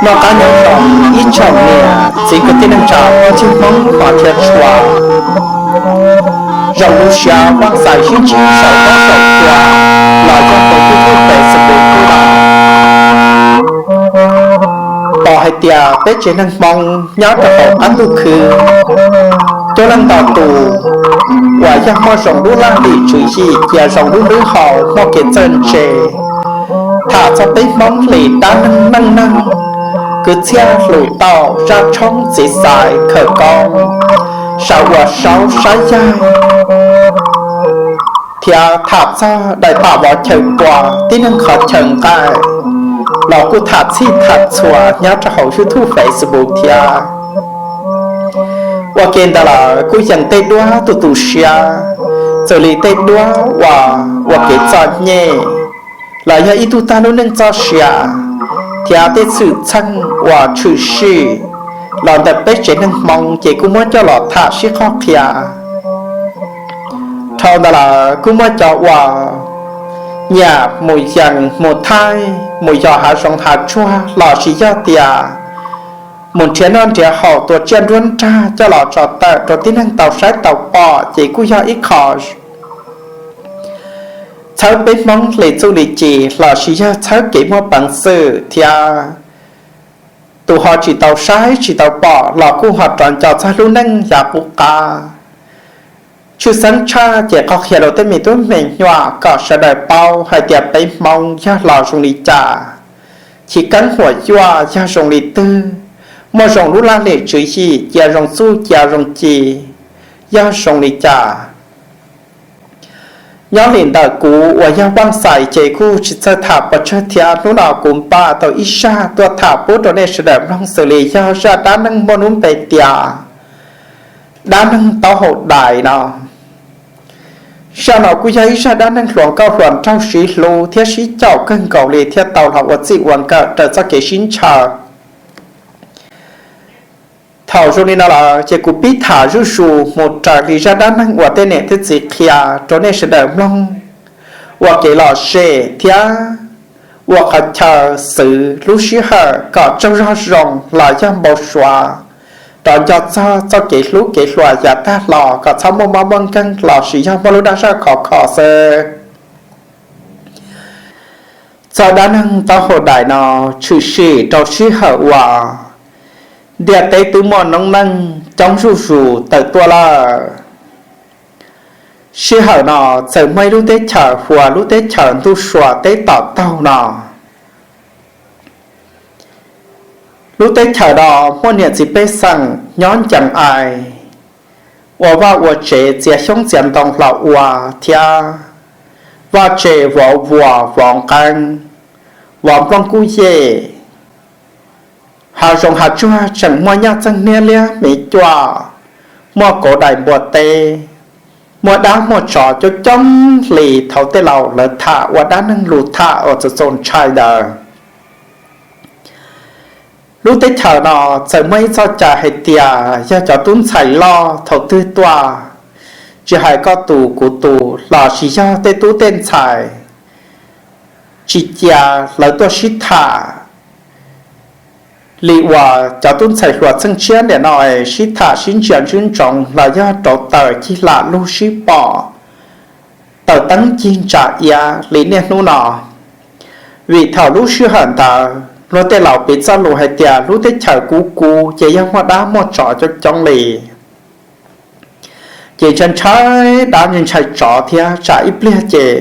Noj qab nyob zoo ib tsoom niam txiv kwv tij neej tsa phooj ywg Hmoob hmov thiab tshua, zoo lub siab Vaj Xais sib ntsib saum huab saum cua los yog tus tub tub pes xws pes tub los. Pom hais tias peb tsev neeg Hmoob nyob rau hauv qab ntuj khwb, coob leej ntau tus uas yog muaj zoo lub laj lim tswv yim cia zoo lub hlwb hau muaj kev txawj ntse, tham txog peb Hmoob li dab neeg neej neeg, kwv txhiaj hluas tauj, zaj tshoob txiv xaiv khawm koob, saum uas saub sab yaig, thiab tham txog daim pam vov chaw pua tib neeg qhov chaw nqaij los kuj tham txhij tham txhua nyob rau hauv YouTube, Facebook thiab. Ua ke ntawd lawm kuj yeem tej duab tu tu siab, xws li tej duab uas ua kev txom nyem los yog ib tug tag lub neej txoj sia, thiab tej xwm txheej uas tshwm sim los ntawm peb tsev neeg Hmoob ces kuj muab coj los tham sib qhov qhia. Dhau ntawd lawm kuj muaj cov uas nyiam mus yees mus thaij mus yos hav zoov hav tsuag los sis yog tias mus nrhiav noj nrhiav haus tua tsiaj nruab nrag coj los tso tawm rau tib neeg tau saib tau pom ces kuj yog ib qho txhawb peb Hmoob li txuj li ci los sis yog txhawb kev muaj peev xwm thiab tus ho tsis tau saib tsis tau pom los kuj ho rov nco txog lub neej yav qub qab. Tshwj xeeb tshaj ces qhov qhia rau tej me tub me nyuam kom sawv daws paub hais tias peb Hmoob yog los zoo li cas, chiv keeb huam yuaj yog zoo li twg, muaj zoo lub laj lim tswv yim cia zoo txuj cia zoo ci yog zoo li cas. Nyob li ntawm kuv uas yog Vaj Xais ces kuj tsis txawj tham pes tsawg thiab hnub no kuv npaj tau ib zaj tuaj tham pub rau nej sawv daws mloog xws li yog zaj dab neeg muaj lub npe tias dab neeg taub hau dais no. Zaj no kuj yog ib zaj dab neeg hluas nkauj hluas nraug sib hlub thiab sib caum kawg nkaus li thiaj tau los ua txij ua nkawm raws txoj kev sib ntshaw. Thaum zoo li no lawm ces kuv pib tham zuj zus mus raws li zaj dab neeg uas tej niam tej txiv qhia rau nej sawv daws mloog ua kev lom zem thiab ua qhov chaw xwv lub sij hawm kom tsaug zog zoo los yog npau suav rov nco txog txoj kev hlub kev hluas yav tag los kom txhob muaj mob muaj nkeeg los sis yog muaj lub dag zaj khov kho xwb. Txoj dab neeg taub hau dais no tshwm sim rau sij hawm uas ntiaj teb twb muaj noob neej coob zuj zus tawm tuaj lawm. Sij hawm no txawm muaj ib lub teb chaws hu ua lub teb chaws ntuj sua teb tom taug no. Lub teb chaws no muaj niam txiv pej xeem nyob ncees ai, ua vaj ua tsev txiav xyoob txiav ntoo los ua thiab vaj tse vov vuas vov nqeeb, vov nplooj kuj yej. Hav zoov hav tsuag tseem muaj nyaj txeeg hniab liab hmiv cuaj, muaj kauv dais npua teb, muaj dab muaj tsov coob coob hli thaum tej laus lawv tham ua dab neeg lus tham uas txaus txaus ntshai ntawd. Lub teb chaws no txawm muaj ib txoj cai hais tias yog cov tub ntxhais loj thaum twg tuaj, tsis hais koj tus kuv tus los sis yog tej tub tej ntxhais, tsis cia lawv tuaj sib tham li uas cov tub ntxhais hluas txheej tshiab niam no sib tham sib ntsia ntswb ntsoov los yog rauv taws cig lam lug sib pom, taws teeb cig ntsa iab li niaj hnub no. Vim thaum lub sij hawm ntawd luag tej laus piv txoj lus hais tias lub teb chaws kub kub ces yog muaj dab muaj tsov coob coob li. Ces ntshai ntshai dab ntshai tsov thiab tsam ib pliag ces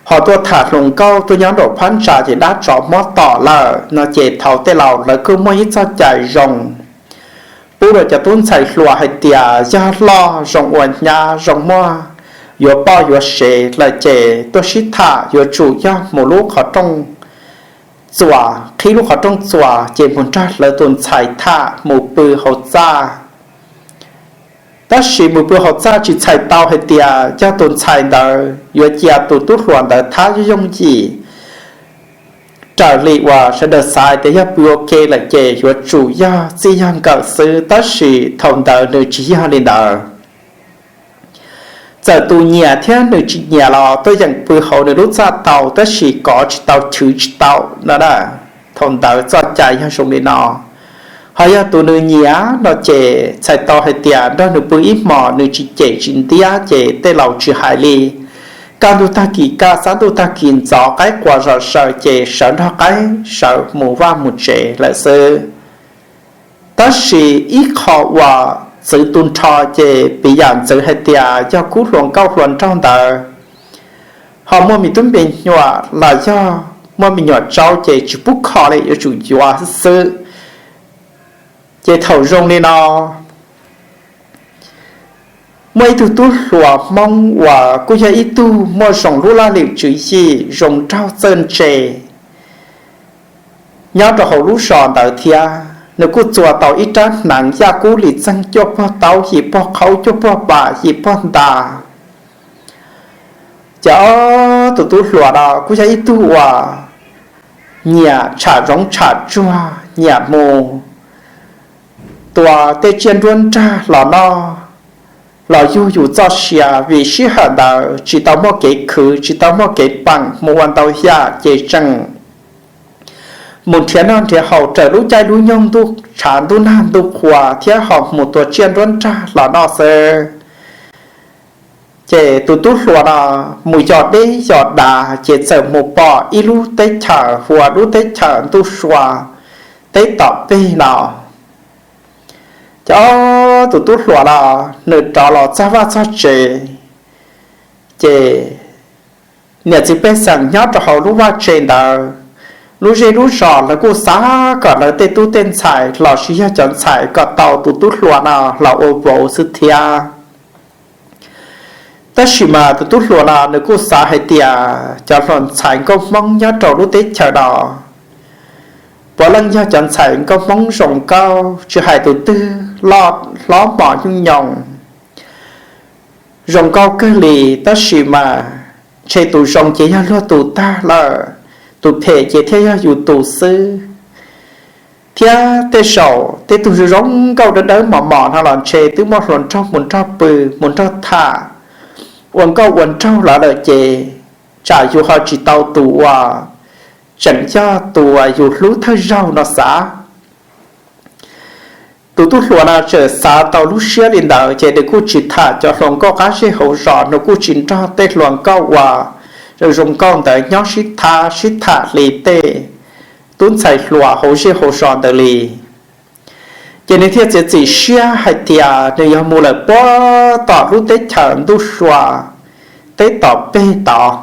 ho tuaj tham hluas nkauj tuaj nyob nraum phab ntsa ces dab tsov mob tom lawm no ces thaum tej laus lawv kuj muaj ib txoj cai zoo pub rau cov tub ntxhais hluas hais tias yog loj zoo ua nyab zoo muaj yuav poj yuav sev lawm ces tuaj sib tham yuav tsum yog mus lub qhov rooj txuas, qhib lub qhov rooj txuas ces mus nrog lawv tus ntxhais tham mus pw hauv txaj. Tab sis mus pw hauv txaj tsis txhais tau hais tias yog tus ntxhais ntawd yuav cia tus tub hluas ntawd thab yooj yim raws li uas sawv daws xav tias yog pw ua ke lawm ces yuav tsum yog txij yog nkawm xwb, tab sis thaum ntawd nws tsis yog li ntawd. Txawm tus nyiam thiab nws tsis nyiam los tuaj yeem pw hauv nws lub txaj tau, tab sis kov tsis tau chwv tsis tau no. Thaum ntawd txoj cai yog zoo li no. Ho yog tus nws nyiam no ces txhais tau hais tias nrog nws pw ib hmos nws tsis cem tsis ntiab ces tej laus tsis hais li. Kaj ntug tag kis kaj, xab ntuj tag kis ntxov, qaib quas zom zaws ces sawv nrog qaib sawv mus vaj mus tsev lawm xwb. Tab sis ib qho uas txwv tu nrho ces piv yam ntxwv hais tias yog kub hluas nkauj hluas nraug ntawd ho muaj me tub me nyuam los yog muaj me nyuam tsaub ces tsis pub kho li, yuav tsum yuav xwb. Ces thaum zoo li no, muaj ib tug tub hluas Hmoob uas kuj yog ib tug muaj zoo lub laj lim tswv yim zoo nraug txawj ntse nyob rau hauv lub zos ntawd thiab. Nws kuj txua tau ib rab hneev yaj kub li txeeg cuaj puag taub yim puag qhaub cuaj puag pas yim puag ntas. Ces ob tug tub hluas no kuj yog ib tug uas nyiam tsham zoov tsham tsuag, nyiam mus tua tej tsiaj nruab nrag los noj los yug yus txoj sia, vim sij hawm ntawd tsis tau muaj kev khwv tsis tau muaj kev peem mus ua ntau yam ces tseem mus nrhiav noj nrhiav haus raws lub caij lub nyoog ntuj tshav ntuj nag ntuj qhua thiab ho mus tua tsiaj nruab nrag los noj xwb. Ces tus tub hluas no mus yos deb yos dav ces txawm mus pom ib lub teb chaws hu ua lub teb chaws ntuj sua teb tom peg no. Ces ob tug tub hluas no nws rov los txog vaj txog tsev, ces niam txiv pej xeem nyob rau hauv lub vaj tse ntawd, lub zej lub zos lawv kuj xav kom lawv tej tub tej ntxhais los sis yog cov ntxhais kom tau tus tub hluas no los ua vauv xwb thiab. Tab sis mas tus tub hluas no nws kuj xav hais tias cov hluas ntxhais nkauj Hmoob nyob rau lub teb chaws no puav leej yog cov ntxhais nkauj Hmoob zoo nkauj, tsis hais tus twg los hlob mos nyuj nyoos zoo nkauj kawg li, tab sis mas ntshe tus zoo ces yog luag tus tag lawm, tus phem ces thiaj yog yus tus xwb. Thiab tej zaum tej tug zoo zoo nkauj dawb dawb mos mos no los ntshe twb muaj hluas nraug mus nrog pw mus nrog tham ua nkauj ua nraug lawv lawm ces tsam yus ho tsis tau tus uas tseem yog tus uas yus hlub thawj zaug no xav. Tus tub hluas no txawm xav tau lub siab li ntawd ces nws kuj tsis tham cov hluas nkauj qab zej hauv zos, nws kuj tsis nrog tej hluas nkauj uas zoo zoo nkauj ntawd nyob sib thab sib tham li tej tub ntxhais hluas hauv zej hauv zos ntawd li. Ces nws thiaj txiav txim siab hais tias nws yog mus lawm puag tom lub teb chaws ntuj sua teb tom peg tod,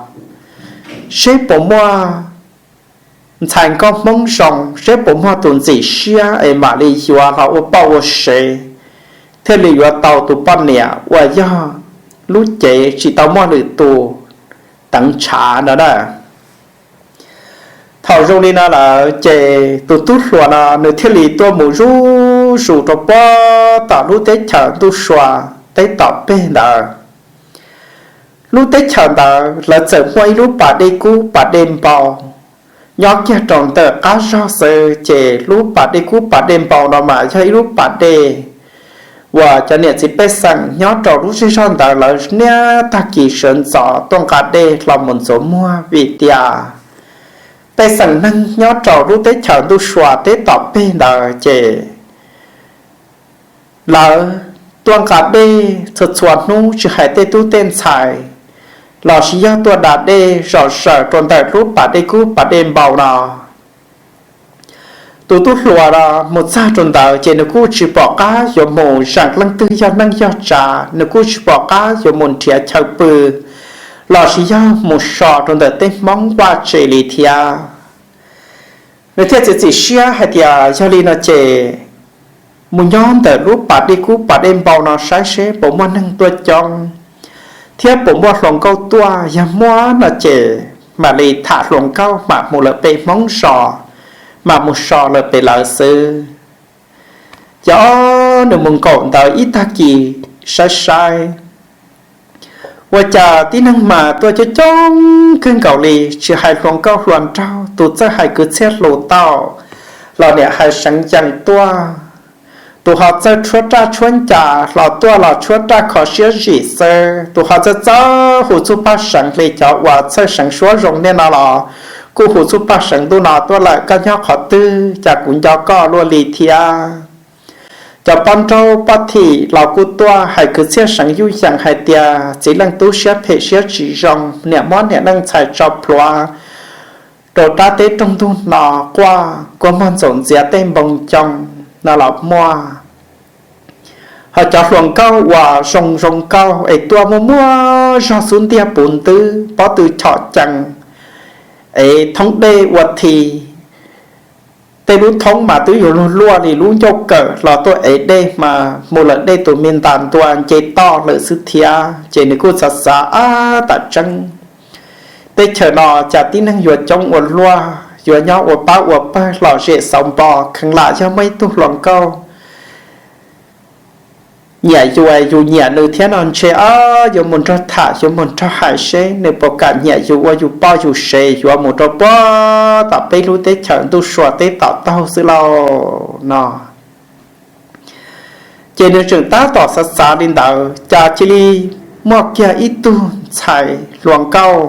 seb puas muaj ntxhais nkauj Hmoob zoo, seb puas muaj tus ntxim siab es mam li yuav los ua poj ua sev, thiaj li yuav tau tus poj niam uas yog lub cev tsis tau muaj lwm tus teev tshav no na. Thaum zoo li no lawm ces tus tub hluas no nws thiaj li tuaj mus zuj zus rau puag tom lub teb chaws ntuj sua teb tom peg ntawd. Lub teb chaws ntawd lawv txawm muaj ib lub pas dej kub pas dej npau, nyob kiag rau ntawm qab zog xwb. Ces lub pas dej kub pas dej npau no mas yog ib lub pas dej uas cov niam txiv pej xeem nyob rau lub zej zog ntawd lawv niaj tag kis sawv ntxov tuaj nqa dej los mus ntxuav muag vim tias pej xeem neeg nyob rau lub teb chaws ntuj sua teb tom peg ntawd ces lawv tuaj nqa dej txhua txhua hnub, tsis hais tej tub tej ntxhais los sis yog tuaj da dej zom zaws rau ntawm lub pas dej kub pas dej npau no. Tus tub hluas no mus txog rau ntawd ces nws kuj tsis pom qab yuav mus zeem leej twg yog neej yog tsav, nws kuj tsis pom qab yuav mus nrhiav chaw pw los sis yog mus so rau ntawm tej Hmoob vaj tse li thiab. Nws thiaj txiav txim siab hais tias yog li no ces mus nyob ntawm lub pas dej kub pas dej npau no saib seb puas muaj neeg tuaj coob thiab puas muaj hluas nkauj tuaj, yog muaj no ces mam li tham hluas nkauj mam mus lawm pem Hmoob zos, mam mus so lawm pem lawv xwb. Ces nws mus nkaum ntawd ib tag kis saib saib, ua cas tib neeg mas tuaj coob coob kawg nkaus li, tsis hais hluas nkauj hluas nraug, tus txawj hais kwv txhiaj hluas tau los niam hais seev yees tuaj, tus ho txawj tshuab raj tshuab ncas los tuaj los tshuab raj kho siab zim xwb, tus ho txawj txawj hu txuj paj seev li cov uas txawj seev suab zoo nej no los kuj hu txuj paj seev ntuj no tuaj lawm, koj nyob qhov twg cas kuv nco koj luaj li thiab. Cov poj nrauj poj thim los kuj tuaj hais kwv txhiaj seev yuj yees hais tias txiv leej tub siab phem siab tsis zoo, niam muab niam leej ntxhais tso plhuav rau rab teb rooj ntug no, quaj kua muag ntxaum ntxiav tej npoo coo no los muaj. Ho cov hluas nkauj uas zoo zoo nkauj es tuaj muaj muaj zog xub ntiag puv ntwb pob tw chom cees es thoob dej ua thi, tej lub thoob mas twb yuav luag luaj li lub ncauj kawm los tuaj ev dej mas mus lawm dej tus me ntas ntua nce toj lawm xwb thiab. Ces nws kuj xav xav, ab, tam tseeb teb chaws no cas tib neeg yuav coob ua luaj, yuav nyob ua pab ua pawg lom zem xauv npo, kheev lam yog muaj ib tug hluas nkauj nyiam yus, yus nyiam nws thiab no ntshe, ab, yuav mus nrog tham, yuav mus nrog hais seb nws puas kam nyiam yus ua yus poj yus sev, yuav mus rau puag tom peb lub teb chaws ntuj sua teb tom taug xwb lauj no. Ces nws tseem tab tom xav xav li ntawd cas cia li muaj kiag ib tug ntxhais hluas nkauj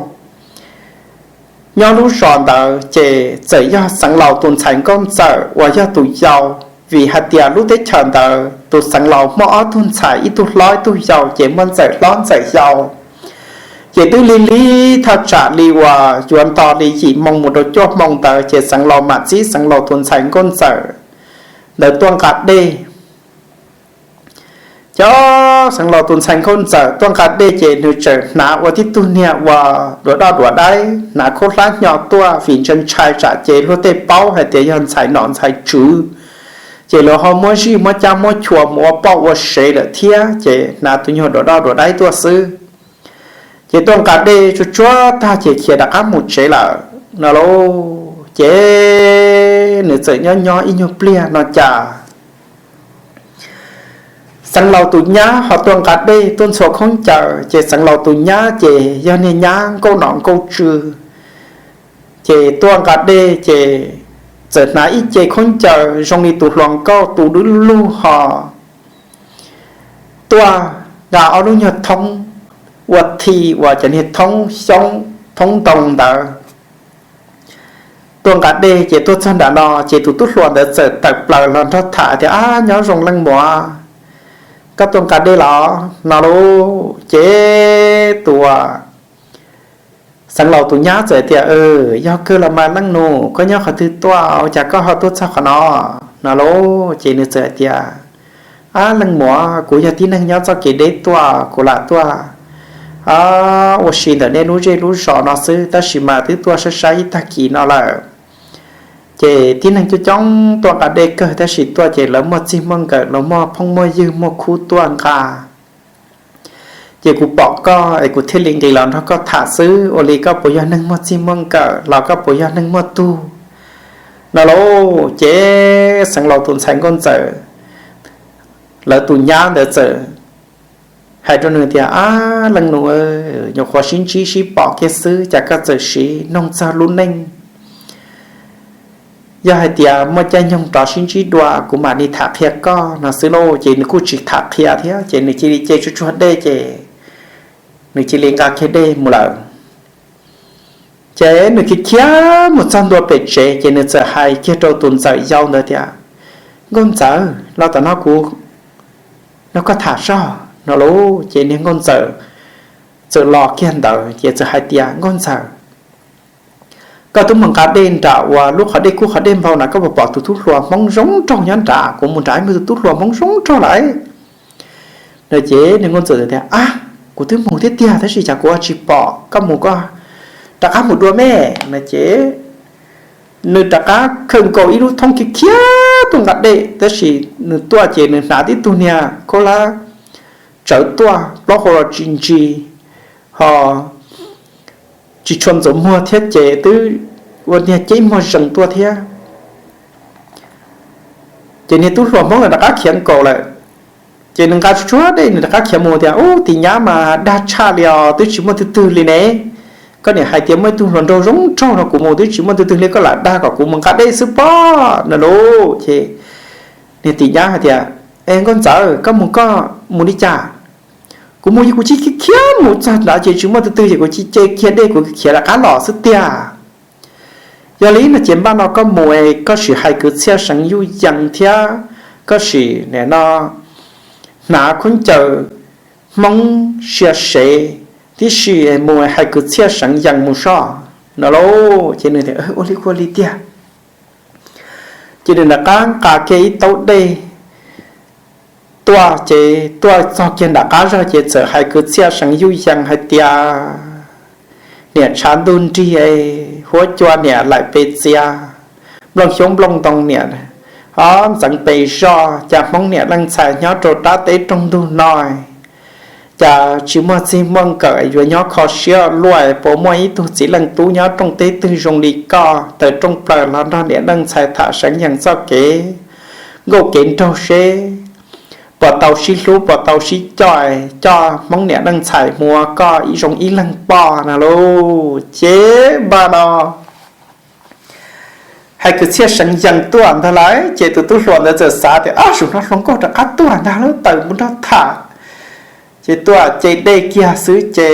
nyob lub zos ntawd, ces txawm yog Xeev Laus tus ntxhais nkauj ntxawm uas yog tus yau, vim hais tias lub teb chaws ntawd tus Xeev Laus muaj ob tug ntxhais, ib tug hlob ib tug yau, ces muaj ntxawm hlob ntxawm yau. Ces twb lig lig thaj tsam li uas yuav nto li yim moo mus rau cuaj moo ntawd ces Xeev Laus mam txib Xeev Laus tus ntxhais nkauj ntxawm ntawd tuaj nqa dej. Ces Xeev Laus tus ntxhais nkauj ntxawm tuaj nqa dej ces nws tseem hnav ua tib tug niag ua duav doj duav daib, hnav khaub hlab hnyo tuaj vim ntshai ntshai tsam ces luag tej paub hais tias yog ntxhais nom ntxhais tswv, ces lawv ho muab zij muab cab muab chua mus ua poj ua sev lawm thiab, ces hnav tus nyuag duav doj duav daib tuaj xwb. Ces tuaj nqa dej tsuag tsuag tag ces khiav rov qab mus tsev lawm no lauj. Ces nws txawm nyob nyob ib nyuag pliag no cas Xeev Laus tus nyab ho tuaj nqa dej tuaj ntxhua khaub ncaws, ces Xeev Laus tus nyab ces yog niag nyab nkauj nom nkauj tswv, ces tuaj nqa dej ces txawm hnav ib ce khaub ncaws zoo li tus hluas nkauj tus dub lug ho tuaj nqa ob lub nyuag thoob ua thi uas cov niag thoob xyoob thoob ntoo ntawd tuaj nqa dej. Ces tuaj txog nram no ces tus tub hluas ntawd txawm tawm plaws los nrog tham tias, Ab, nyob zoo leej muam, koj tuaj nqa dej los no lauj? Ces tus Xeev Laus tus nyab txawm tias, Yog kawg los mas leej nus, koj nyob qhov twg tuaj ua cas koj ho tuaj txog qhov no no lauj? Ces nws txawm hais tias, Ab, leej muam, kuv yog tib neeg nyob txoj kev deb tuaj, kuv lam tuaj ua si ntawm nej lub zej lub zos no xwb, tab sis mas twb tuaj saib saib ib tag kis no lawm. Ces tib neeg coob coob tuaj nqa dej kawg, tab sis tuaj ces lawv muaj txij muaj nkawm, lawv muaj phooj muaj ywg muaj khub tuaj nqa. Ces kuv pom koj es kuv thiaj li nqis los nrog koj tham xwb, ua li koj puas yog neeg muaj txij muaj nkawm los koj puas yog neeg muaj tug no lauj? Ces Xeev Laus tus ntxhais nkauj ntxawm, lawv tus nyab ntawd txawm hais rau nws tias, Ab, leej nus, nyuam qhuav sib ntsib sib pom kiag xwb, cas koj txawm siv noog txog lub neej yog hais tias muaj caij nyoog rov sib ntsib dua kuv mam li tham qhia koj no xwb lauj. Ces nws kuj tsis tham qhia thiab, ces nws cia li ce tsuag tsuag dej, ces nws cia li nqa kiag dej mus lawm. Ces nws khiav khiav mus txog ntua pem tsev, ces nws txawm hais kiag rau tus ntxawm yau ntawd tias, Nkauj ntxawm, los tom no kuv nrog koj tham zog no lauj. Ces niag nkauj ntxawm txawm los kiag ntawd, ces txawm hais tias, Nkauj ntxawm, koj twb mus nqa dej nram uas lub qhov dej kub qhov dej npau na, koj puas pom tus tub hluas Hmoob zoo nraug nyob nrad? Kuv mus nrad muaj tus tub hluas Hmoob zoo nraug lawm no. Ces niag nkauj ntxawm tias, Ab, kuv twb mus thiab tiag, tab sis cas kuv tsis pom, koj mus koj rov qab mus dua me no. Ces nws rov qab khawm nkaus ib lub thoob khiav khiav tuaj nqa dej, tab sis nws tuaj ces nws hnav tib tug niag khaub hlab tsawv tuaj, plaub hau los tsis ntsis, ho tsis tshua ntxuav muag thiab, ces twb ua niag ceb muag zees tuaj thiab. Ces niag tub hluas Hmoob ntawd rov qab khiav nkaus lawm. Ces nws nqa tsuag tsuag dej nws rov qab khiav mus tias, Ub, tim nyab mas dag tshaj li os, twb tsis muaj twg twg li ne. Koj niam hais tias muaj ib tug hluas nraug zoo nraug no, kuv mus twb tsis muaj twg twg li, koj lam dag kom kuv mus nqa dej xwb pob no lauj. Ces niag tim nyab hais tias, E nkauj ntxawm, koj mus koj mus li cas? Kuv mus kuv cia li khiav mus txog ntawd ces tsis muaj twg twg ces kuv cia li ce kiag dej kuv khiav rov qab los xwb tiag. Yog li no ces npaj no koj mus es koj sim hais kwv txhiaj seev yuj yees thiab koj sim nim no hnav khaub ncaws Hmoob sia sev tib si mus hais kwv txhiaj seev yees mus soj no lauj. Ces nws tias, Ua li ua li tiag. Ces nws rov qab nqa kiag ib taub dej tuaj, ces tuaj txog kiag nram qab zog ces txawm hais kwv txhiaj seev yuj yees hais tias, Niam tshav ntuj nrig, huab cua niam laim pes txias, nplooj xyoob nplooj ntoo niam ho ntxeev pes zog, cas Hmoob niam leej ntxhais nyob rau rab teb rooj ntug no, cas tsis muaj txij muaj nkawm yuav nyob kho siab luaj, puas muaj ib tug txiv leej tub nyob rooj teb twg zoo li koj tawm rooj plaws los nrog niam leej ntxhais tham seev yees txoj kev nkauj kev nraug seb puas tau sib hlub puas tau sib coj, coj Hmoob niam leej ntxhais mus ua koj ib zoo ib leeg poj no lauj. Ces npaj no hais kwv txhiaj seev yees tuaj ntag lauj, ces tus tub hluas ntawd txawm xav tias, Ab, zaum no hluas nkauj rov qab tuaj ntag, lawv tawm mus nrog tham. Ces tuaj ce dej kiag xwb ces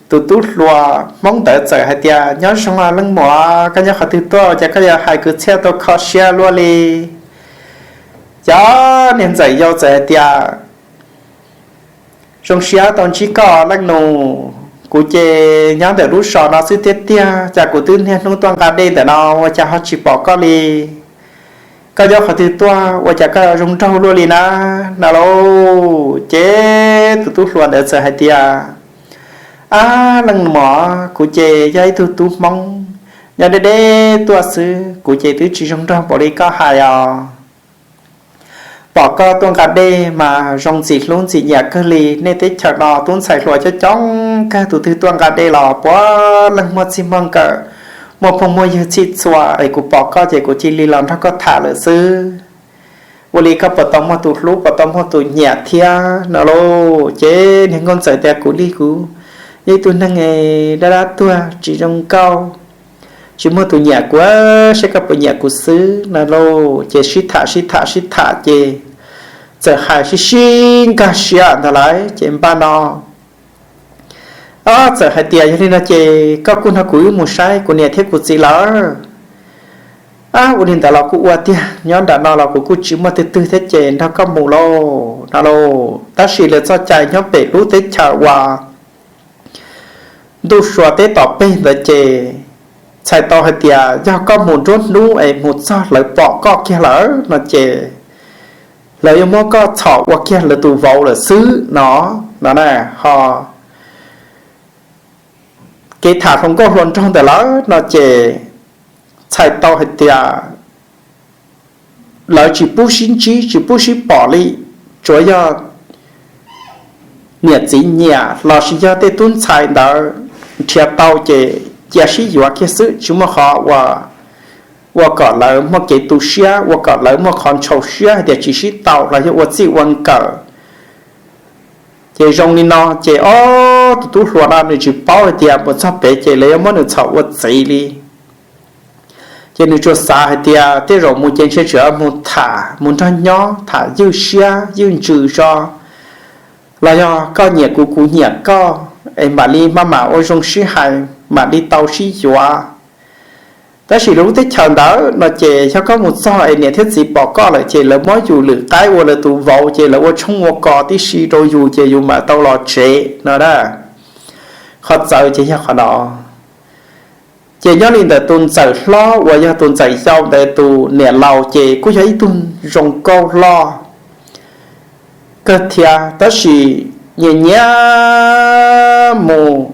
tus tub hluas Hmoob ntawd txawm hais tias, Nyob zoo leej muam, koj nyob qhov twg tuaj, cas koj yuav hais kwv txhiaj tau kho siab luaj li? Ces niag ntxawm yau txawm hais tias, Zoo siab tau ntsib koj leej nus, kuv ces nyob ntawm lub zos no xwb tiag tiag, cas kuv twb niaj hnub tuaj nqa dej ntawm no ua cas ho tsis pom koj li? Koj nyob qhov twg tuaj ua cas koj zoo nraug luaj li na? No lauj, ces tus tub hluas ntawd txawm hais tias, Ab, leej muam, kuv ces yog ib tug tub Hmoob nyob deb deb tuaj xwb, kuv ces twb tsis zoo nraug npaum li koj hais os. Pom koj tuaj nqa dej mas zoo ntxim hlub ntxim nyiam kawg li. Nej teb chaws no tub ntxhais hluas coob coob kawg, tus twg tuaj nqa dej los puav leej muaj txij muaj nkawm, muaj phooj muaj ywg txhij txhua, es kuv pom koj ces kuv cia li los nrog koj tham lawm xwb. Ua li koj puas tau muaj tus hlub, puas tau muaj tus nyiam thiab? No lauj, ces niag nkauj ntxawm tias, Kuv li kuv yog ib tug neeg dab dab tuag tsis zoo nkauj, tsis muaj tus nyiam kuv, saib koj puas nyiam kuv xwb. No lauj, ces sib tham sib tham sib tham ces txawm hais sib sib nkag siab ntag lauj. Ces npaj no, Ob, txawm hais tias, Yog li no ces koj kuj nrog kuv wb mus saib kuv niam thiab kuv txiv lawm. Ab, ua li ntawd los kuj ua tiag, nyob nram no los kuv kuj tsis muaj twg twg thiab ces nrog koj mus lauj. No lauj, tab sis lawv txoj cai nyob pem lub teb chaws uas ntuj sua teb tom peg ntawd ces txhais tau hais tias yog koj mus nruab hnub es mus txog lawv pom koj kiag lawm no ces lawv yuav muab koj txhom ua kiag lawv tus vauv lawm xwb no. No na, ho kev tham hluas nkauj hluas nraug ntawm lawv no ces txhais tau hais tias lawv tsis pub sib ntsib tsis pub sib pom li, tsuav yog niam txiv nyiam lossis yog tej tub ntxhais ntawd nrhiav tau ces cia sib yuav kiag xwb, tsis muaj qhov ua kom lawv muaj kev tu siab, ua kom lawv muaj qhov ntshau siab hais tias tsis sib tau los yog ua txij ua nkawm. Ces zoo li no ces ob tus tub hluas no nws tsis paub hais tias mus txog pem ces lawv yuav muab nws txhom ua txiv li. Ces nws tsuas xav hais tias tej zaum mus ces ntshe tseem mus tham mus nrog nyob tham ywj siab ywj ntsws tso, los yog koj nyiam kuv kuv nyiam koj, es mam li maj mam ua zoo sib hais mam li tau sib yuav. Tab sis lub teb chaws ntawd no ces yog koj mus txog es niam thiab txiv pom koj lawm ces lawv muab yus lwm qaib ua lawv tus vauv ces lawv ua tshoob ua kos tib si rau yus ces yus mam tau los tsev no na. Qhov txawv ces yog qhov no. Ces nyob li ntawm tus ntxawm hlob uas yog tus ntxawm yau ntawd tus niam laus ces kuj yog ib tug zoo nkauj loj kawg thiab, tab sis nyiam nyiam mus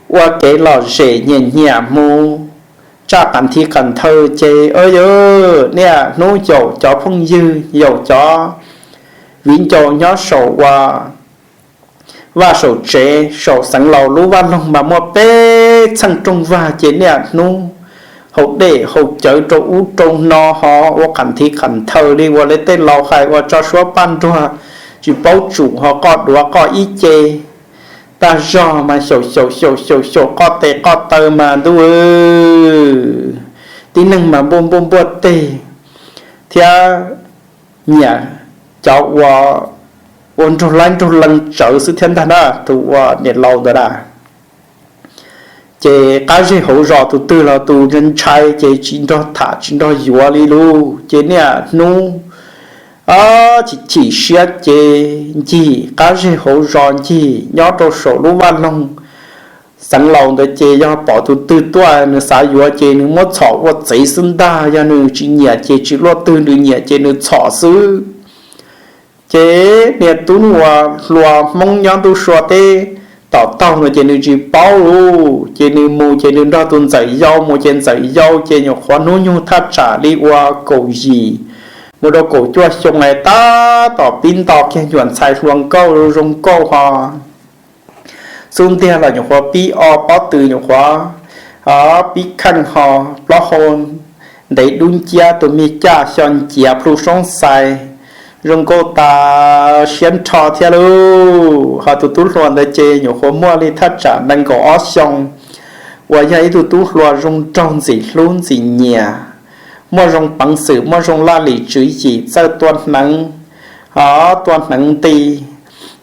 ua kev lom zem, nyiam nyiam mus tsa qas nthi qas nthaw ces, o yog niaj hnub yaum cov phooj ywg, yaum cov viv ncaus nyob saum ua vaj saum tsev, saum xeev laus lub vaj loog mas muaj peb txheej rooj vag ces niaj hnub haus dej haus cawv rau ub rau no, ho ua qas nthi qas nthaw li uas lawv tej laus hais ua tso suab paj nruag tsis paub tsum, ho qoj duav qoj ib ce tag zog mas xyaum xyaum xyaum xyaum xyaum qoj tes qoj taw mas ntuj, tib neeg mas npuaj npuaj npuaj teg thiab nyiam cov ua, ua nraug laib nraug lees tsawv xwb thiab ntag na, tus ua niam laus ntawd na. Ces qab zej hauv zos tus twg los tus ntshai ces tsis nrog tham tsis nrog yuav li lauj. Ces niaj hnub chim chim siab ces ncig qab zej hauv zos ncig nyob rau saum lub vaj loog xeev laus ntawd ces yog pom tus twg tuaj nws xav yuav ces nws muab txhom ua txiv xwb ntag, yog nws tsis nyiam ces tsis luaj twg, nws nyiam ces nws txhom xwb. Ces niag tub uas hluas Hmoob nyob ntuj sua teb tom taug no ces nws tsis paub lauj, ces nws mus ces nws nrog tus ntxawm yau mus ces ntxawm yau ces nyuam qhuav hnub nyoog thaj tsam li ua kaum yim mus rau kaum cuaj xyoo es tab tom pib nto kiag nyuam ntxhais hluas nkauj zoo nkauj ho xub ntiag los nyuam qhuav pib o pob tw, nyuam qhuav pib kheej ho plaub hau ntev dub nciab, tus me caj xyo nciav plhu soob xais zoo nkauj tas siab nrho thiab lauj. Ho tus tub hluas ntawd ces nyuam qhuav muaj li thaj tsam nees nkaum ob xyoo uas yog ib tug tub hluas zoo nraug ntxim hlub ntxim nyiam, muaj zoo peev xwm muaj zoo laj lim tswv yim, txawj tua hneev, tua hneev nti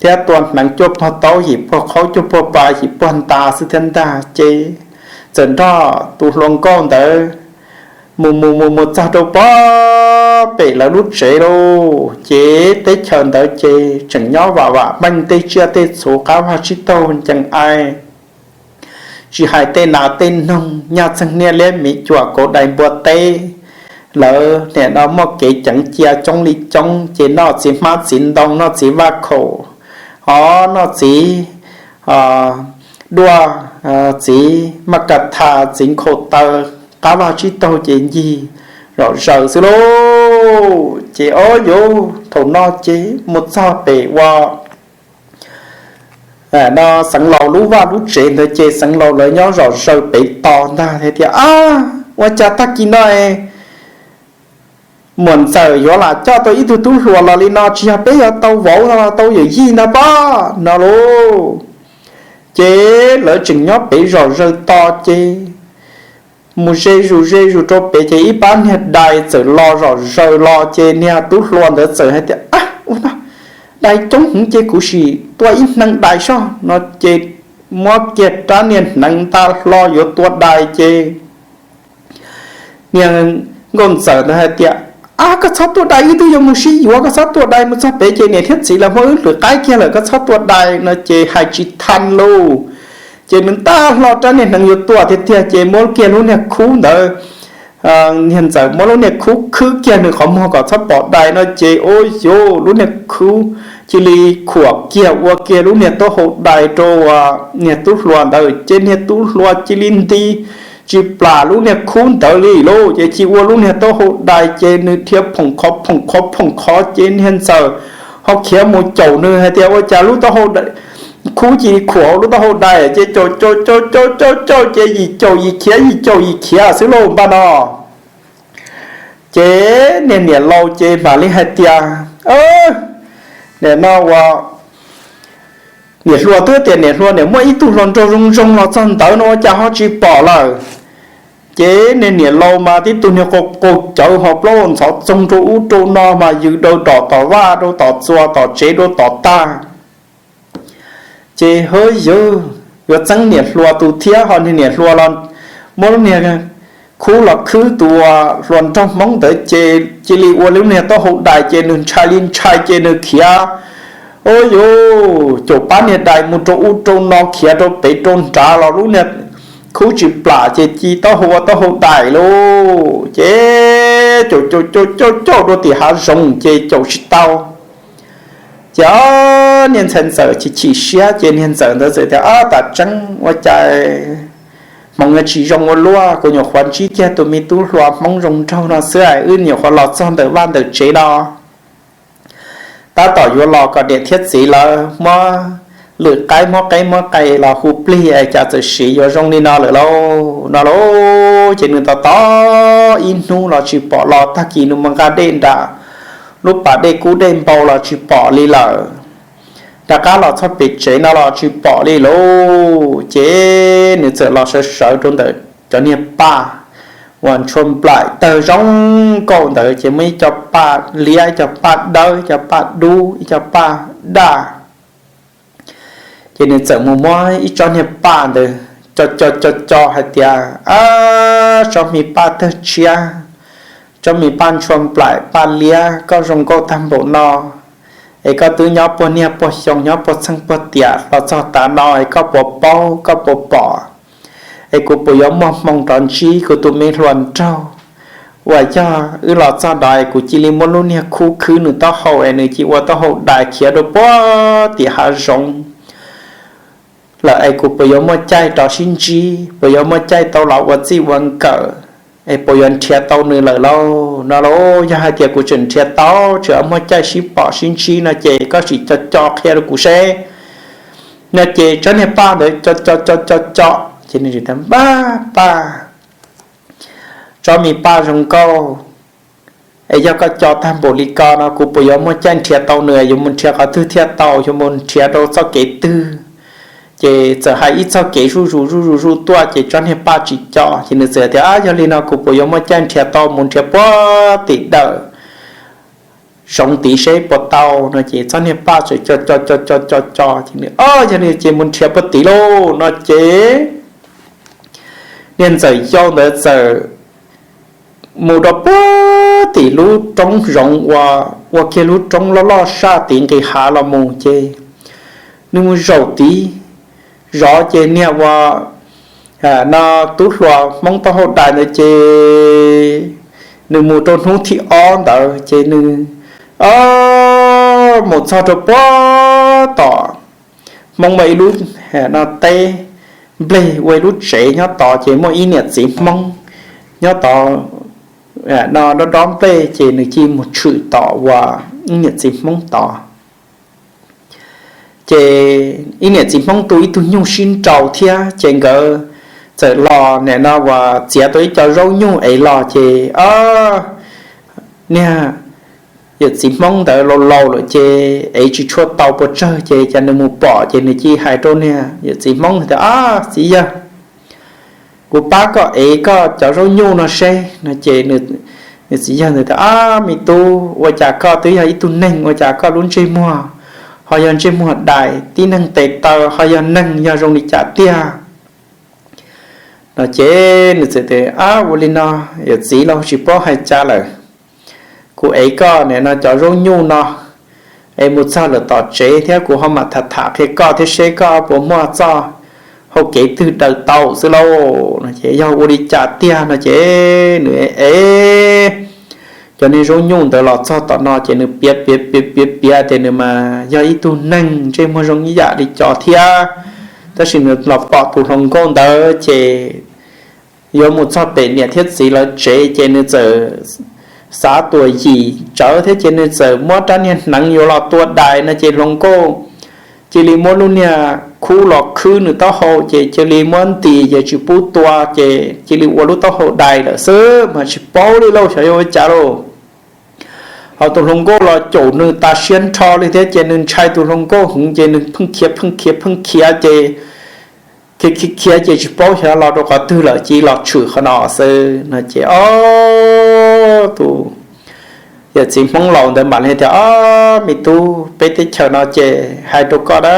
thiab tua hneev cuaj puag taub yim puag qhaub cuaj puag pas yim puag nta xwb thiab ntag. Ces txawm nrog tus hluas nkauj ntawd mus mus mus mus txog rau pem lawv lub tsev lauj. Ces teb chaws ntawd ces tseem nyob vam vam meej, tej tsiaj tej txhu qab vag tsib taug ncees ai, tsis hais tej nas tej noog nyaj txeeg niaj liab miv cuam kauv dais npua teb. Lawv nim no muaj kev ceev cia coob li coob ces noj txiv hmab txiv ntoo, noj txiv vaj khaum, o noj txiv duaj, txiv maj kas thas, txiv nkhaus taw, qab vag tsib taug ces ncig zom zaws xwb lauj. Ces o yauv, thaum no ces mus txog pem ua no xeev laus lub vaj lub tsev ntawd ces xeev laus lawv nyob zom zaws pem tos ntag hais tias, ab, ua cas tag kis no muam ntxawm yuav lam coj tau ib tug tub hluas los li no, tsis yog peb yuav tau vauv no los tau yawm yij ntag pob no lauj. Ces lawv tseem nyob pem zom zaws tos ces mus ze zus ze zus rau pem ces ib pab niag dais txawm los zom zaws los ces niag tub hluas ntawd txawm hais tias, ab, ua no dais coob heev ces kuv sim tua ib hneev dais soj no ces muab kiag rab niag hneev nta hlo yuav tua dais ces niag nkauj ntxawm ntawd hais tias, ab, koj txhob tua dais, wb twb yuav mus sib yuav, koj txhob tua dais, mus txog pem ces niam thiab txiv lawv muab wb lwm qaib kiag lawm, koj txhob tua dais no ces hais tsis thaj lauj. Ces nws nta hlo rab niag hneev yuav tua tiag tiag ces muab kiag lub niag khub ntawd, niag ntxawm muab lub niag khub khwb kiag nws qhov muag kom txhob pom dais no ces ua yauv, lub niag khub cia li khuam kiag ua kiag lub niag taub hau dais rau niag tub hluas ntawd ces niag tub hluas cia li nti tsis plam lub niag khub ntawd li lauj. Ces cia ua lub niag taub hau dais ces nws dhia phoom qhov phoom qhov phoom qhov ces niag ntxawm ho khiav mus caum nws hais tias, ua cas lub taub hau khub cia li khuam lub taub hau dais ces caum caum caum caum caum caum ces yim caum yim khiav, yim caum yim khiav xwb lauj npaj no. Ces niag niam laus ces mam li hais tias, nim no ua niam hluas twb tias niam hluas niam muaj ib tug hluas nraug zoo zoo los txog ntawd no ua cas ho tsis pom lawm. Ces niag niam laus mas tib tug niag qau qau cawv ho plaub ntxhov txoog rau ub rau no mas yws daws tom tom vaj rau tom txuas tom tsev rau tom tag. Ces hawb yawg yuav txeeb niam hluas tus thiab ho niag niam hluas los muab lub niag khub los khwb tus hluas nraug Hmoob ntawd ces cia li ua lub niag taub hau dais ces nws ntshai li ntshai ces nws khiav. Ua yuav caum pab niag dais mus rau ub rau no khiav rau pem rau nrad los lub niag khub tsis plam ces ci taub hau ua taub hau dais lauj. Ces caum caum caum caum caum rau tim hav zoov ces caum tsis tau. Ces niag ntxhais ntxawm chim chim siab ces niag ntxawm ntawd txawm tias, Ob, tam tseeb ua cas hmoov yuav tsis zoo ua luaj, kuv nyuam qhuav ntsib kiag tus me tub hluas Hmoob zoo nraug no xwb es wb nyuam qhuav los txog ntawm vaj ntawm tsev no. Tab tom yuav los kom niam thiab txiv lawv muab lwm qaib muab qeb muab qe los hu plig es cas txawm siv yuav zoo li no lawm lauj no lauj. Ces nws tos tos ib hnub los tsis pom los tag kis nws mus nqa dej nram lub pas dej kub dej npau los tsis pom li lawm. Rov qab los txog pem tsev no los tsis pom li lauj. Ces nws txawm los sawv sawv rau ntawm cov niag paj uas ntshua nplaim tawg zoo nkauj ntawd ces muaj ib co paj liab, ib co paj dawb, ib co paj dub, ib co paj daj. Ces nws txawm mus muab ib tsob niag paj ntawd co co co co hais tias, Ab, tsob me paj tawg tshiab, tsob me paj ntshua nplaim paj liab, koj zoo nkauj tag npaum no es koj twb nyob puag niaj puag xyoo nyob puag txheej puag tiam los txog tav no es koj puas paub koj puas pom es kuv puas yuav muaj hmoo rov ntsib kuv tus me hluas nraug uas yog wb los txog nrad es kuv cia li muab lub niag khub khwb nws taub hau es nws cia ua taub hau dais khiav rau puag tim hav zoov lawm es kuv puas yuav muaj caij rov sib ntsib, puas yuav muaj caij tau los ua txij ua nkawm es puas yuav nrhiav tau nws lawm lauj no lauj. Yog hais tias kuv tseem nrhiav tau, tseem muaj caij sib pom sib ntsib no ces koj sim co co qhia rau kuv seb no. Ces tsob niag paj ntawd co co co co co ces nws tias, Npab paj, tsob me paj zoo nkauj, es yog koj co tag npaum li ko no kuv puas yuav muaj caij nrhiav tau nws, yuav mus nrhiav qhov twg thiaj tau, yuav mus nrhiav rau txoj kev twg? Ces txawm hais ib txoj kev zuj zus zuj zus zuj tuaj ces tsob niag paj tsis co ces nws txawm tias, Ab, yog li no kuv puas yuav muaj caij nrhiav tau mus nrhiav puag tim dawm zoov tid seb puas tau no ces tsob niag paj txawm co co co co co co ces nws, Ob, yog li ces mus nrhiav puag tid lauj no ces niag ntxawm yau ntawd txawm mus rau puag tim lub roob zoov uas ua kiag lub roob loj loj saj tid nqis hav los mus ces nws mus zaum tid zov ces niag uas no tub hluas Hmoob taub hau dais ntawd ces nws mus rau hnub thib ob ntawd ces nws mus txog rau puag tom Hmoob ua ib lub no teb nplej ua ib lub tsev nyob tod ces muaj ib niam txiv Hmoob nyob tod no dob dob nplej ces nws cia li mus tshwm tom uas ib niam txiv Hmoob tod. Ces ib niam txiv Hmoob tu ib tug nyuj sib nraus thiab ces nkawd txawm los nim no uas txiav tau ib co zaub nyuj ev los ces niag yawm txiv Hmoob ntawd laus laus lawm ces ev tsis tshua tau puas tsawg ces cas nws mus pom ces nws cia li hais rau niag yawm txiv Hmoob tias, Ab, txiv yawg, kuv pab koj ev koj cov zaub nyuj no seb no ces nws txiv yawg ntawd tias, Ab, me tub, ua cas koj twb yog ib tug neeg, ua cas koj lub ntsej muag ho yog ntsej muag dais, tib neeg tes taw ho yog neeg, yog zoo li cas tiag? No ces nws txawm tias, Ab, ua li no, yawm txiv lauj, tsis paub hais cas lawm. Kuv ev koj nim no cov zaub nyuj no es mus txog lawm tom tsev thiab kuv ho mam tham tham qhia koj thiab seb koj puas muaj txoj hau kev twg daws tau xwb lauj. No ces yog ua li cas tiag no ces nws ev cov niag zaub nyuj ntawd los txog tom no ces nws piav piav piav piav piav tias nws mas yog ib tug neeg ntsej muag zoo ib yam li cov thiab, tab sis nws los pom tus hluas nkauj ntawd ces yuav mus txog pem niam thiab txiv lawv tsev ces nws txawm xav tuam yim tsawv thiab ces nws txawm muab rab niag hneev yuav los tua dais no ces hluas nkauj cia li muab lub niag khub los khwb nws taub hau ces cia li muab ntis ces tsis pub tua ces cia li ua lub taub hau dais lawm xwb mas tsis paub li lauj, xyov yog ua cas lauj. Ho tus hluas nkauj los caum nws tas siab nrho li thiab ces nws ntshai tus hluas nkauj heev ces nws pheej khiav pheej khiav pheej khiav ces khiav khiav ces tsis paub xyov los rau qhov twg lawm, cia li los tshwm qhov no xwb no ces ob tus yawm txiv Hmoob laus ntawd mam li tias, Ob, me tub, peb teb chaws no ces hais rau koj na,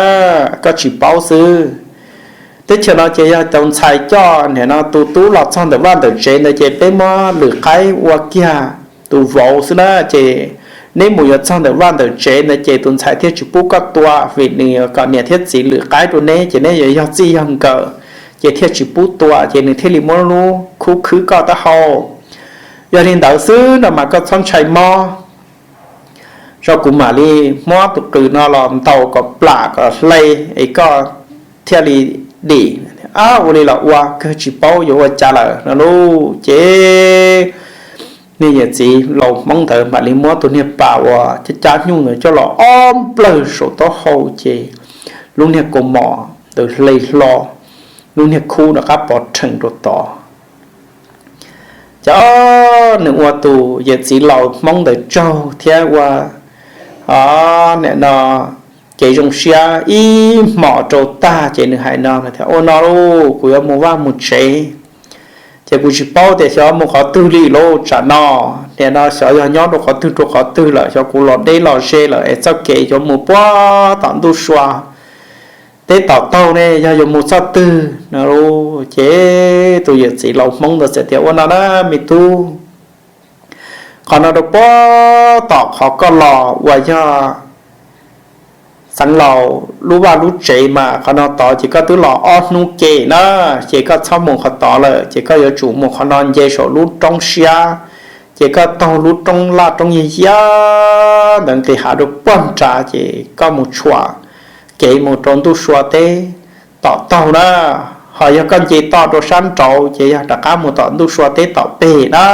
koj tsis paub xwb. Teb chaws no ces yog tus ntxhais coj nim no tus tub los txog ntawm vaj ntawm tsev ntawd ces peb muab lwm qaib ua kiag tus vauv xwb na, ces neb mus yuav txog ntawm vaj ntawm tsev ntawd ces tus ntxhais thiaj tsis pub koj tua, vim nws kom niam thiab txiv lwm qaib rau neb ces neb yuav yog txij yog nkawm, ces thiaj tsis pub tua, ces nws thiaj li muab lub khub khwb koj taub hau. Yog li ntawd xwb no mas koj txhob ntshai mob, tso kuv mam li muab tus qws no los ntaus kom plam kom hle es koj thiaj li dim. Ab, ua li los ua, kawg tsis paub yuav ua cas lawm no lauj. Ces niag yawm txiv laus Hmoob ntawd mam li muab tus niag pas uas cab cab nyuj ntawd coj los ob nplawg saum taub hau ces lub niag kaus mom ntawd hle hlo, lub niag khub rov qab pov rhees rau tod. Ces nws ua tus yawm txiv laus Hmoob ntawd tsaug thiab ua nim no kev zoo siab ib hmos rau tag ces nws hais no, Ua no lauj, kuv yuav mus vaj mus tsev, ces kuv tsis paub tias xyov mus qhov twg li lauj. Tsam no nim no xyov yog nyob rau qhov twg rau qhov twg lawm, xyov kuv los deb los ze lawm es txoj kev yuav mus puag tom ntuj sua teb tom taug ne yog yuav mus txoj twg no. Ces tus yawm txiv laus Hmoob ntawd txawm tias, Ua no na me tub, qhov no rau puag tom qhov koj los uas yog xeev laus lub vaj lub tsev mas qhov no tod ces koj twb los ob hnub ke na, ces koj txhob mus qhov tod lawm, ces koj yuav tsum mus qhov no nce saum lub roob siab, ces koj taug lub roob laj roob yig yig ntawd nqis hav rau puag nrad ces koj mus tshuam kev mus rau ntuj sua teb tom taug na, ho yog koj nce toj rau sab nraud ces yog rov qab mus tom ntuj sua teb tom peg na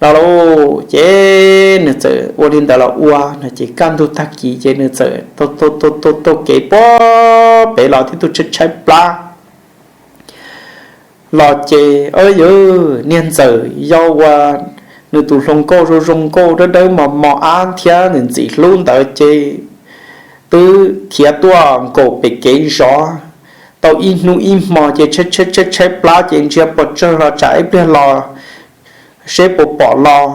no lauj. Ces nws txawm ua li ntawd los ua no ces kaj ntug tag kis ces nws txawm taug taug kev puag pem los tib tug tshaib tshaib plab los ces, yawg, niag ntxawm yau uas nws tus hluas nkauj zoo zoo nkauj dawb dawb mos mos ab thiab nws ntxim hlub ntawd ces twb khiav tuaj nkaum pem kev zov tau ib hnub ib hmo ces tshaib tshaib tshaib plab ces ntsia pes tsawg los tsam ib pliag los seb puas pom los,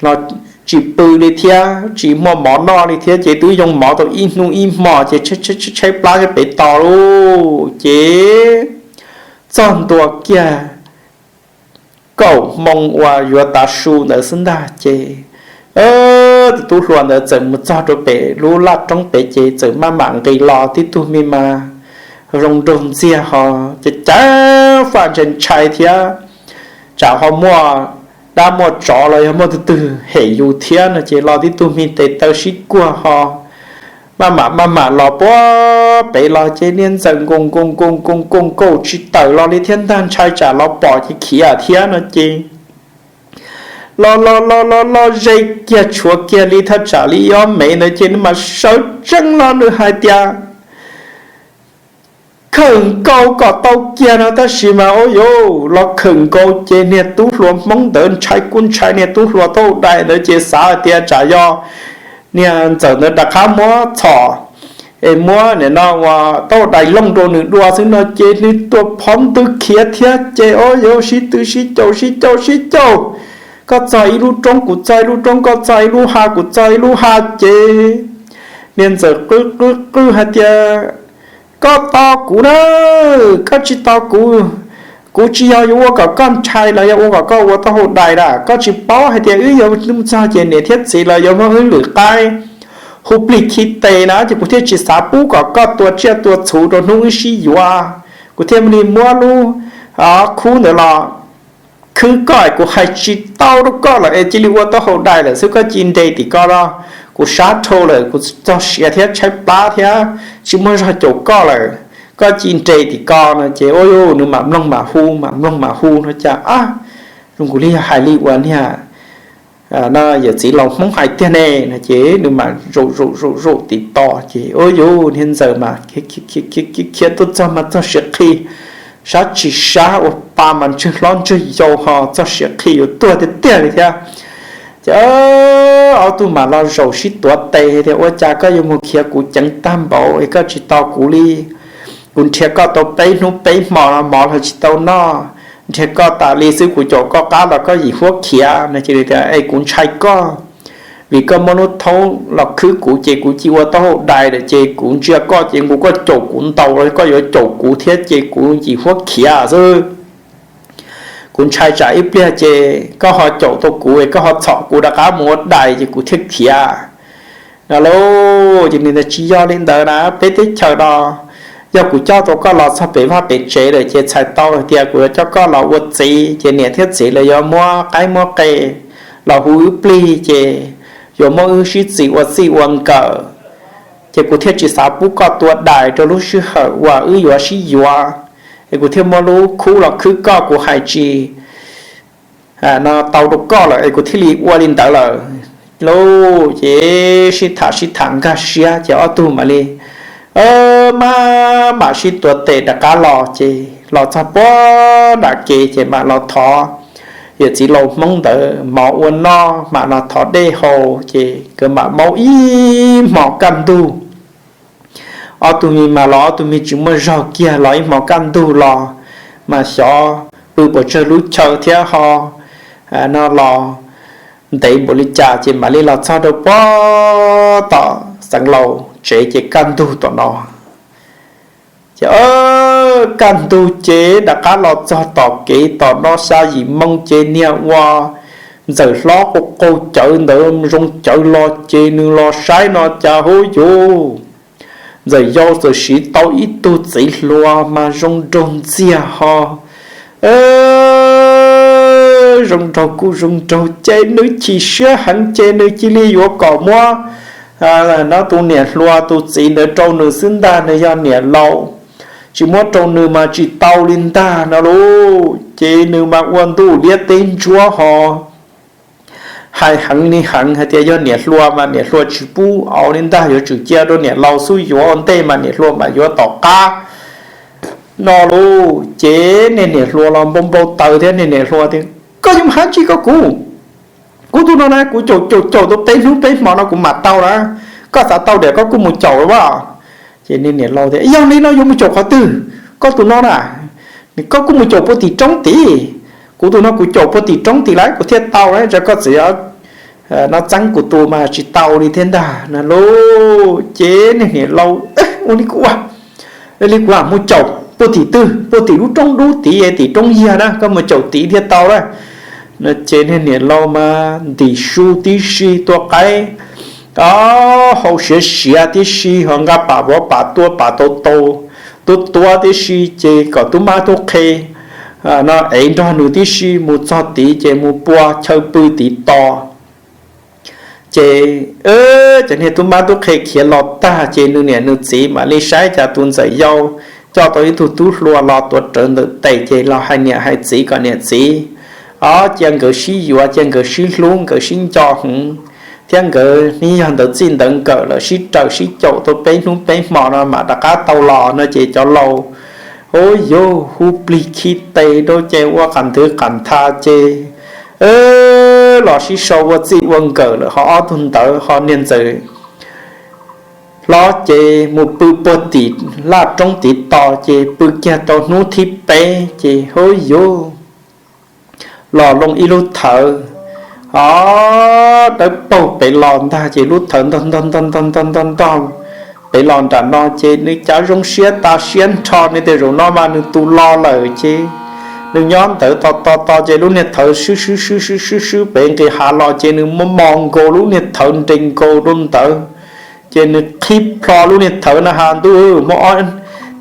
los tsis pw li thiab tsis muaj mov noj li thiab ces twb yoo mov tau ib hnub ib hmo ces tshaib tshaib plab pem tos lauj. Ces txog ntua kiag kaum moo uas yuav tav su ntawd xwb ntag ces tus tub hluas ntawd txawm mus txog rau pem lub laj roob pem ces txawm maj mam nqis los tib tug me mas zoo nraug ntxiag ho ces cav faj ntshai ntshai thiab tsam ho muaj dab muaj tsov los yog muaj tus twg hem yus thiab no ces los tib tug me tes taw sib kuag ho maj mam maj mam los puag pem los ces niag ntxawm nkaus nkaus nkaus nkaus nkaus nkaus tsis tawm los li thiab ntag ntshai tsam los pom ces khiav thiab no ces los los los los los ze kiag tshuav kiag li thaj tsam li ob mev ntawd ces nws mas sawv tsees los nws hais tias khawm nkaus kom tau kiag no tab sis mas ua yuav los khawm nkaus ces niag tub hluas Hmoob ntawd ntshai kuj ntshai niag tub hluas taub hau dai ntawd ces xav hais tias tsam yog niag ntxawm ntawd rov qab muab txhom es muab nim no uas taub hau dai looj rau nws dua xwb no ces nws tuam phov ntws khiav thiab ces ua yuav sib tw sib caum sib caum sib caum, koj txog ib lub roob kuv txog ib lub roob, koj txog ib lub hav kuv txog ib lub hav ces niag ntxawm qw qw qw hais tias koj tos kuv na, koj tsis tos kuv, kuv tsis yog yuav ua kom koj ntshai los yog ua kom koj ua taub hau dai na, koj tsis paub hais tias wb yuav mus txog ces niam thiab txiv los yuav muab wb lwm qaib hu plig khi tes na ces kuv thiaj tsis xav pub kom koj tua tsiaj tua txhu rau hnub wb sib yuav, kuv thiaj li muab lub khub ntawd los khwb koj, kuv hais tsis tau rau koj lawm es cia li ua taub hau dai lawm xwb, koj cia li nres tim ko los kuv sab dhau lawm, kuv txog siav thiab tshaib plab thiab tsis muaj zog caum koj lawm, koj cia li nres tim ko no ces ua yuav nws mam mloog mam hu mam mloog mam hu no cas a, zoo kuv li yog hais li uas niag no yawm txiv laus Hmoob hais tiag ne no ces nws mam zaum zaum zaum zaum tim to ces ua yuav niag ntxawm mas khiav tuaj txog mas txog siav qhi, sab tsis sab ua pa mas ntswg hlob ntswg yau ho txog siav qhi yuav tuag tiag tiag li thiab. Ces ob tug mam los zaum sib tuav tes tias ua cas koj yuav mus khiav kuv ceev tag npaum es koj tsis tos kuv li, Kuv nrhiav koj tau peb hnub peb hmo no mov los tsis tau noj, nrhiav koj tas li xwb kuv caum koj qab los koj yim huab khiav no. Ces nws tias, Es kuv ntshai koj, vim koj muab lub thoob los khwb kuv ces kuv cia ua taub hau dais lawm ces kuv ntsia koj ces kuv, koj caum kuv ntaus los koj yuav caum kuv thiab ces kuv yim huab khiav xwb. Kuv ntshai tsam ib pliag ces koj ho caum tau kuv es koj ho txhom kuv rov qab mus ua dais ces kuv thiaj khiav no lauj. Ces nws tias, Tsis yog li ntawd na, peb teb chaws no yog kuv coj tau koj los txog pem vaj pem tsev lawm ces txhais tau hais tias kuv yuav coj koj los ua txiv ces niam thiab txiv lawv yuav muab qaib muab qe los hu wb plig ces yuav muab wb sib txis ua txij ua nkawm. Ces kuv thiaj tsis xav pub koj tua dais rau lub sij hawm uas wb yuav sib yuav, es kuv thiaj muab lub khub los khwb koj, kuv hais tsis no tau rau koj lawm es kuv thiaj li ua li ntawd lawm lauj. Ces sib tham sib tham nkag siab ces ob tug mam li mam mam sib tuav tes rov qab los. Ces los txog puag nram kev ces mam los thov yawm txiv laus Hmoob ntawd mov ua noj, mam los thov dej haus ces nkawd mam maub ib hmos kaj ntug. Ob tug me mas los ob tug me tsis muaj zog kiag, los ib hmos kaj ntug los mas xyov pw puas tsawg lub chaw thiab ho no los ntev npaum li cas ces mam li los txog rau puag tom xeev laus tsev ces kaj ntug tom no. Ces kaj ntug ces rov qab los txog tom kev tom no xya yim moo ces niag ua Ntxawm Hlob qaug qaug cawv ntawd zoo cawv los ces nws los saib no cas hub yuv, Ntxawm Yau txawm siv tau ib tug txiv hluas mas zoo nraug ntxiag ho zoo nraug kuj zoo nraug ces nws chim siab heev ces nws cia li yuav kom muab no tus niam hluas tus txiv ntawd rau nws xwb ntag, nws yog niam laus, tsis muab rau nws mas tsis tau li ntag no lauj. Ces nws mas ua ntuj liab teb ntsuab ho hais heev li heev hais tias yog niam hluas mas niam hluas tsis pub au li ntag, yuav tsum cia rau niam laus xub yuav ua ntej mas niam hluas mam yuav tom qab no lauj. Ces niag niam hluas los npau npau taws thiab, niag niam hluas tias, Koj yuav mus hais tsis koj kuv, kuv tus no na kuv caum caum caum tau peb hnub peb hmo no kuv mam tau na, koj xav tau tias koj kuj mus caum los as. Ces niag niam laus tias, Yog li no yuav mus caum qhov twg? Koj tus no na, koj kuj mus caum puag tim roob tid, kuv tus no kuv caum puag tim roob tid lawm kuv thiaj tau na, koj txawm yuav no txeeb kuv tus mas tsis tau li thiab ntag no lauj. Ces niag niam laus, Ua li kuv ua, li kuv mus caum puag tim twg? Puag tim lub roob dub tid, tim roob yag na, koj mus caum tid thiaj tau na. Ces niag niam laus mas ntim su tib si, tua qaib hau siav siav tib si ho nqa pam vov pam tua pam tau tau, tua tua tib si ces kom tub mab tub qhe no ev nrog nws tib si mus txog tid ces mus pua chaw pw tid tos. Ces cov niag tub mab tub qhe khiav los tag ces nws niam nws txiv mam li saib cas tus Ntxawm Yau coj tau ib tug tub hluas los tuav rawv ntawm tes ces los hais niam hais txiv kom niam txiv cia nkawd sib yuav, cia nkawd sib hlub, nkawd sib nco heev, thiab nkawd neb yog ntawd txij ntawd nkawm lawm sib raws sib caum tau peb hnub peb hmo no mam rov qab tau los no. Ces cov laus ub yuv hu plig khi tes rau ces ua qas nthwv qas ntha ces los sib sau ua txij ua nkawm lawm ho ob tug ntawd ho niag Ntxawm Hlob ces mus pw puag tim laj roob tid tos ces pw kiag tau hnub thib peb ces ub yuv los loo ib lub thawv o dawb paug pem los ntag ces lub thawv ntog ntog ntog ntog ntog ntog ntog pem los nram no ces nws cav zoo siab tas siab nrho, nws tias zaum no mas nws tus los lawm ces nws nyob ntawd tos tos tos ces lub niag thawv swb swb swb swb swb swb pem nqis hav los ces nws muab mos nkaus lub niag thawv nres nkaus rau ntawd ces nws qhib plho lub niag thawv na has ntuj, muab ob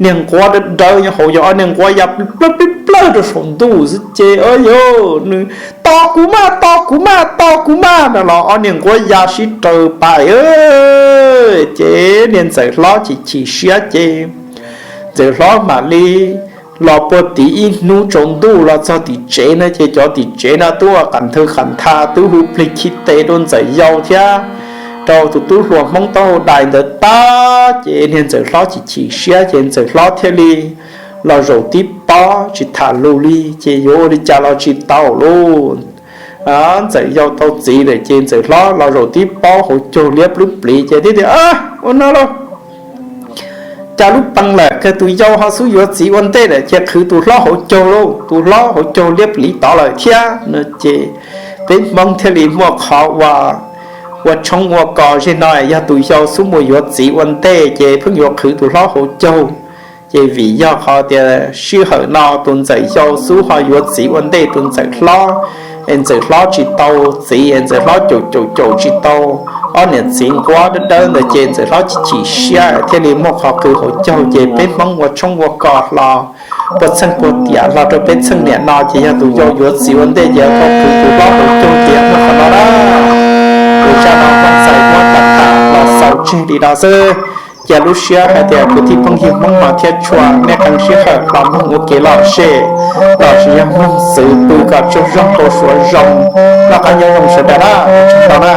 niag nquab dawb dawb nyob hauv, yog ob niag nquab ya plawg plawg plawg rau saum ntuj xwb ces yuv nws, Tos kuv maj, tos kuv maj, tos kuv maj no los ob niag nquab ya sib raws pais ces niag Ntxawm Hlob chim chim siab ces Ntxawm Hlob mam li los puag tim ib hnub tsaus ntuj los txog tim tsev no ces cov tim tsev no twb ua qas nthwv qas ntha twb hu plig khi tes rau Ntxawm Yau thiab rau tus tub hluas Hmoob taub hau dais ntawd tag ces niag Ntxawm Hlob chim chim siab ces Ntxawm Hlob thiaj li los zaum tib pob tsis tham lus li ces yuav ua li cas los tsis tau lauj. Ntxawm Yau tau txiv lawm ces Ntxawm Hlob los zaum tib pob hauv caug liab plub pliv ces thiaj tias, Ua no lauj, Cas lub pees lawm, kawg tus yau ho xub yuav txiv ua ntej lawm, ces qhwv tus hlob hauv caug lauj, tus hlob hauv caug liab pliv tod lawm thiab no ces peb Hmoob thiaj li muaj qhov ua, ua tshoob ua kos. Zej no yog tus yau xub mus yuav txiv ua ntej ces pheej yuav qhwv tus hlob hauv caug. Ces vim yog qhov tias sij hawm no tus ntxawm yau xub ho yuav txiv ua ntej tus ntxawm hlob, es ntxawm hlob tsis tau txiv, es ntxawm hlob caum caum caum tsis tau ob niam txiv nquab dawb dawb ntawd ces ntxawm hlob chim chim siab thiaj li muaj qhov qhwv hauv caug. Ces peb Hmoob ua tshoob ua kos hlo, puag txheej puag tiam hlo rau peb txheej niam no ces yog tus yau yuav txiv ua ntej ces yog qhov qhwv tus hlob hauv caug ces yog qhov no na. Tus zaj no Hmoob txais muab tag tag los xaus tseg li no xwb. Cia lub siab hais tias kwv tij phooj ywg Hmoob no thiab tshua nej qee sij hawm los mloog ua kev lom zem, los sis yog mloog xwb pw kom tsaug zog tau suav zoo. Noj qab nyob zoo sawv daws na, ua tsaug ntau na.